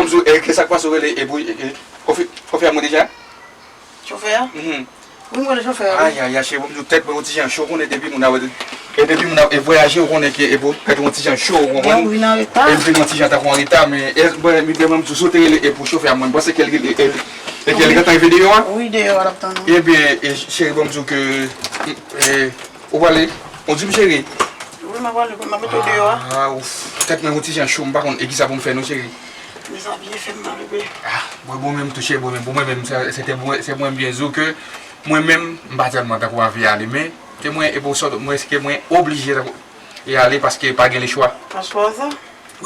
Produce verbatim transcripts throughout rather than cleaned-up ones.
Ban m di w, e, ki sa k pase w rele, e, pou, e, e, konfi-, konfime mwen deja? Chofè a? Mhm. Wi, m rele chofè a, wi. Ayayay, cheri, ban m di w, tèt mwen yon ti jan cho, konnen depi moun ap, e, depi moun ap, e, vwayaje, ou konnen ke, e, pou, tèt yon ti jan cho, ou konprann? Wi, nan reta. E m vin yon ti jan tankou an reta, men, e, bon, men, ban m di w, si w te rele, e, pou chofè a, mwen, m panse ke l, e, e, e ke l gentan rive deyò a? Wi, deyò a, l ap tann ou. Ebyen, e, cheri, ban m di w ke, e, Ou prale? Ou di m, cheri? Wi, m ap prale, m ap mete w deyò a. Ah, ouf. Tèt mwen yon ti jan cho, m pa konn e kisa pou m fè non, cheri. Mezanmi, e fè m mal, wi. Ah, mwen, bon, menm tou, cheri, bon, menm, pou mwen menm, se, se te mwen, se mwen byen di w ke mwen menm, m pa tèlman tankou anvi ale, men, ke mwen, e pou sòt, mwen, ke mwen oblije tankou, e ale paske pa gen lechwa. Pa chwazi?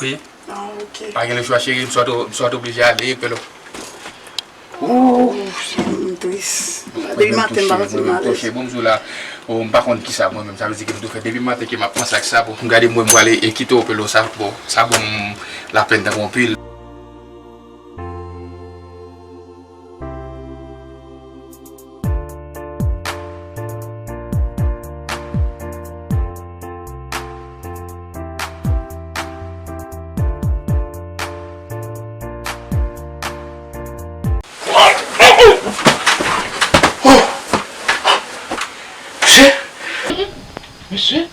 Wi. Ah, ok. Pa gen lechwa, cheri, m sòt, m sòt oblije ale, pelo. Ooh, m tris. Depi maten, m pa santi m alèz. Bon, m di w la, oh, m pa konn kisa mwen menm. Sa vle di ke m tou fè depi maten ke m ap panse ak sa. Bon, m gade m wè m prale e kite w, pelo, sa, bon, sa ban m lapenn tankou anpil. Mesye! Mesye!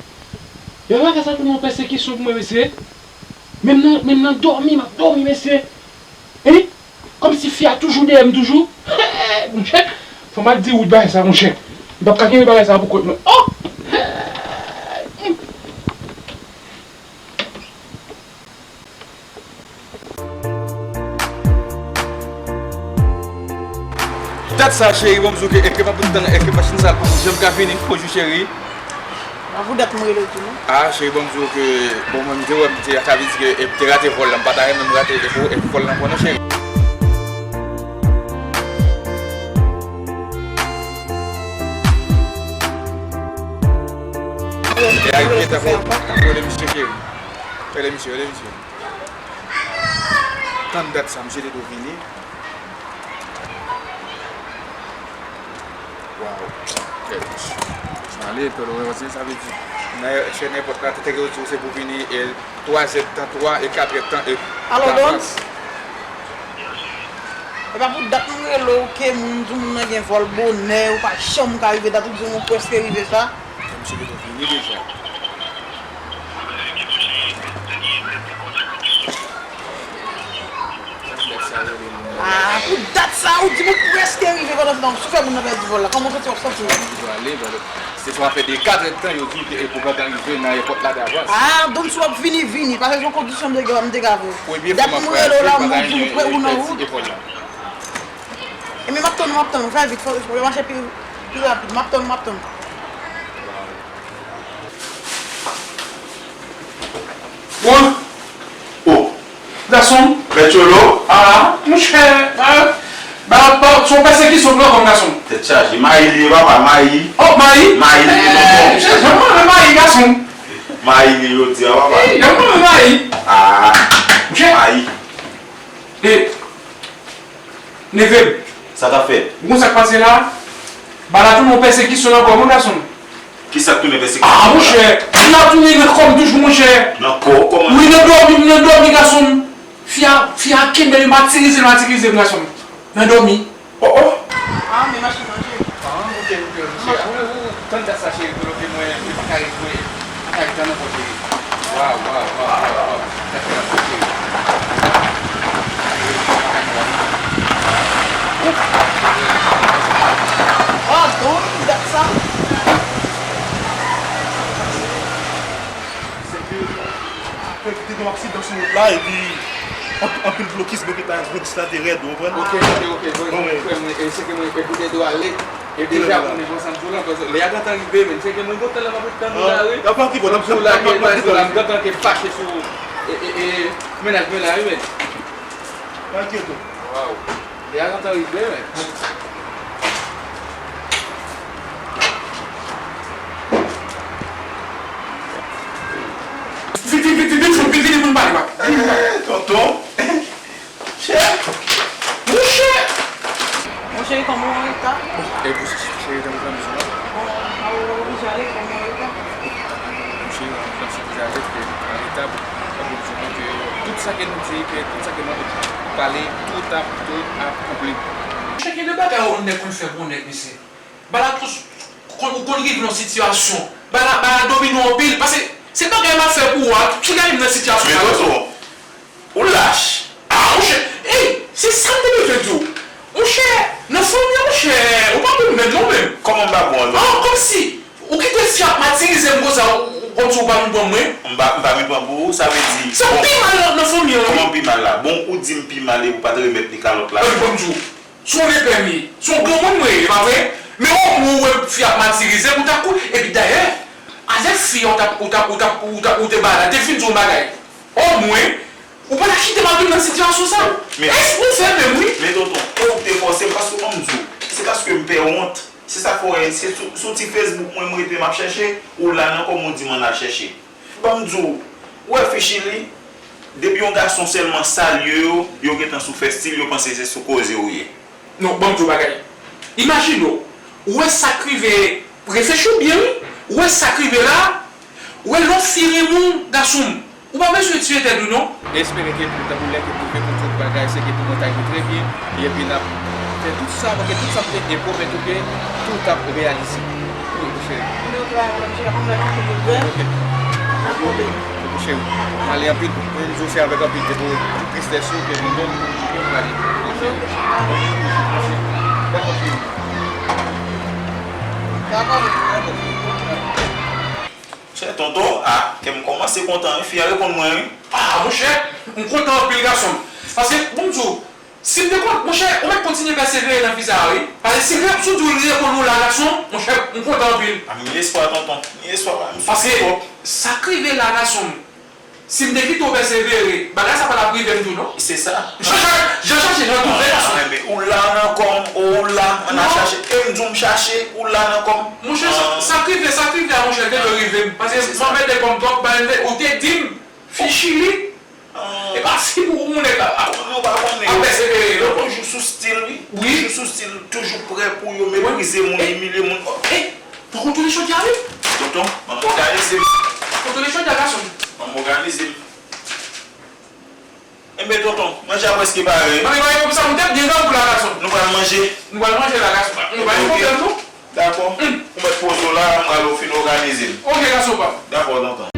Yo pa fè sa pou nou pèsekisyon pou mwen, mesye! Menm nan, menm nan dòmi, m ap dòmi, mesye! Hein? Kòmsi fi a toujou dèyè m toujou. Monchè, fò m al di Wood bagay sa, monchè. M p ap ka kenbe bagay sa pou kont mwen. Oh! Dat sa, cheri, bon, m di w ke, e ke m ap tann, e ke machin sa a poko janm ka vini. Bonjou, cheri. A pou dat m rele w tou, non? Ah, cheri, bon, m di w ke, bon, mwen, m te wè, m te, sa vle di ke, e, m te rate vòl la, m pa ta renmen m rate, e, pou, e, vòl la ankò, non, cheri. E a, e ta fò, rele misye, cheri. Rele misye, rele misye. Tann dat sa, misye te dwe vini. Waw. Kèt. Sa ale, pèl, wè, wè, sa vle di, nan chè nenpòt la, te gen yo di w se pou vini, e, twa zèdtan, twa e katrè tan, e, Alo, Don? E pa pou dat mwen rele w ke moun di w moun nan gen vòl bonè, ou pa janm ka rive, dat ou di w prèske rive sa. Kòmsi li te vini deja. Ah, pou dat sa, ou di m ou prèske rive pandan se tan, si w fè moun nan pèdi vòl la, kòman w santi w ap santi w? Li dwe ale, brother. Se sou afè de katrèdtan, yo di w te, e, pou w pa ta rive nan èpòt la davans. Ah, donk si w ap vini, vini, paske se yon kondisyon m te, m te ka voye. Dat m rele w la, m di w ou nan wout. Ebyen, m ap tann ou, m ap tann ou. Fè vit, fò, fò yo mache pi, pi rapid. M ap tann ou, m ap tann ou. Mwen? O. Gason m? Mèt Cholo? Ah, monchè, ba, ba, ba, se yon pèsekisyon m pran kòm gason m. Tèt chaje. Mayi li ye, papa, mayi. Oh, mayi? Mayi li ye, tonton. Eh, monchè, janm renmen mayi, gason m. Mayi li jodi a, papa. Eh, janm renmen mayi. Ah, monchè. Mayi. E, neve m. Sa k ap fèt? Ou konn sa k pase la? Ba la tounen yon pèsekisyon ankò, mon gason m. Kisa k tounen pèsekisyon? Ah, monchè, fi a tounen nan kò m toujou, monchè. Nan kò w? Kòman? Wi, nan dòmi m, nan dòmi, gason m. Fi a, fi a kenbe m, matirize m, matirize m, gason m. Nan dòmi. Oh, oh. Ah, men machin manje. Ah, ok, ok, ok. Tann dat sa, cheri, pou lòt mwen, mwen pa ka ret, mwen pa ka ret tann ankò, cheri. Waw, waw, waw, waw, waw. Dat sa, cheri. Oh, Don, dat sa. Se ke, apre, te gen yon aksidan sou wout la, epi anp-, anpil blokis, blokis la, blokis la te rèd, ou konprann? Ok, ok, ok, bon, frè mwen, e, se ke mwen, e, pou te dwe ale, e deja konnen konsa m tou la, paske lè a gentan rive, men se ke mwen kontan la, m ap ret tann ou la, wi. Sou la, ke, pa egzanp, m gentan ke fache sou, e, e, e, mennaj mwen la, wi, men. Pa enkyete w. Waw. Lè a gentan rive, men. Vini, vini, vini, vini, vini, vini pou n pale, papa. Vini pou n pale. Eh, tonton. Chè. Monchè. Monchè, kòman w reta? E pou cheri, tankou tankou sou la. Bon, a ou oblije ale, kòman w reta? Monchè, tankou tankou sou la, rete an reta. Donk, nou di nou ke tout sa ke nou di, ke tout sa ke nou pale, tout ap, tout ap konple. Chak gen de bagay yon nèg konn fè pou yon nèg, mesye. Bagay la tou, konn, ou konn rive nan sitiyasyon. Bagay la, bagay la domine w anpil. Paske se bagay m ap fè pou ou a, ki gade m nan sitiyasyon sa. Men tonton, ou lach. Ah, monchè, ey, se sa m te bezwen di w. Monchè, nan fanmi an, monchè, ou pa bon menm non menm. Kòman m pa bon an? Ah, kòmsi. Ou kite fi ap matirize m konsa, ou, ou, kòmsi ou pa vin pran mwen? M pa, m pa vin pran pou ou, sa vle di. Se ou pi mal nan, nan fanmi an, wi. Kòman m pi mal la? Bon, ou di m pi mal e ou pa t remèt li kalòt la. Epi ban m di w, se yon lepè m ye, se yon granmoun mwen ye, pa vre? Men omwen ou wè fi ap matirize m, ou ta kou, epi dayè, avèk fi a ou t ap, ou t ap, ou t ap, ou t ap, ou te ba la, te fin di yon bagay. Omwen, ou pa ta kite m ap vin nan sitiyasyon sa. Men, èske ou fè menm, wi? Men tonton, e ou k te fòse m, paske ban m di w, se paske m pè wont. Se sa k fè w wè, se sou, sou ti Facebook mwen m rete m ap chèche, ou la nan kòm ou di m ann al chèche. Ban m di w, ou wè Fichili, depi yon gason sèlman salye yo, yo gentan sou fè stil, yo panse se sou koze ou ye. Non, ban m di w bagay. Imajine w, ou wè sa k rive, reflechi w byen wi, ou wè sa k rive la, ou wè lè w fin renmen w, gason m, ou pa bezwen tiye tèt ou non. Espere ke pou, tankou lè ke pou fè tout, tout bagay, se ke pou mwen ta rive trè byen, epi n ap fè tout sa, paske tout sa m te pwomèt ou ke tout ap reyalize. Wi, cheri. Ok. Cheri, m ale anpil, mwen m di w se avèk anpil de pou tristès ou ke m donn pou m ale. Dakò, cheri. Chè tonton, ah, kè m kòmanse kontan wi, fi a reponn mwen wi. Ah, monchè, m kontan anpil gason m. Paske, bon m di w, Si m te konn, monchè, ou mèt kontinye pèsevere nan vi sa a, wi. Paske si w di w reponn ou la, gason, monchè, m kontan anpil. A, m gen espwa, tonton. M gen espwa, pa m sou Paske sa k rive la, gason m, si m te kite w pèsevere, bagay sa pa t ap rive m tou, non. Se sa. Jan chache, jan chache, jan twouve, gason m. Enben, ou la nan kò m, ou la, ann a chache. E m di w m chache, ou la nan kò m. Monchè, sa, sa k rive, sa k rive a, monchè, te dwe rive m. Paske m anmède kò m twòp, ba, ou te di m, fi Chili, E pa si pou moun e ka. Konnen w pa konnen. Ap pèsevere, non? Toujou sou stil, wi. Wi. Toujou sou stil, toujou prè pou yo meprize moun, imilye moun. E, fòk ou tounen chòdya, wi. Tonton, manman òganize m. Fòk ou tounen chòdya, gason m. Manman òganize m. Enben, tonton, manje a prèske pare, wi. Manje pare, konsa, ou tèt byen nan pou la, gason m. Nou pral manje. Nou pral manje la, gason m. Nou pa gen pwoblèm, non. Dakò. Ou mèt poze w la, m pral fin òganize m. Ok, gason pa m. Dakò, tonton.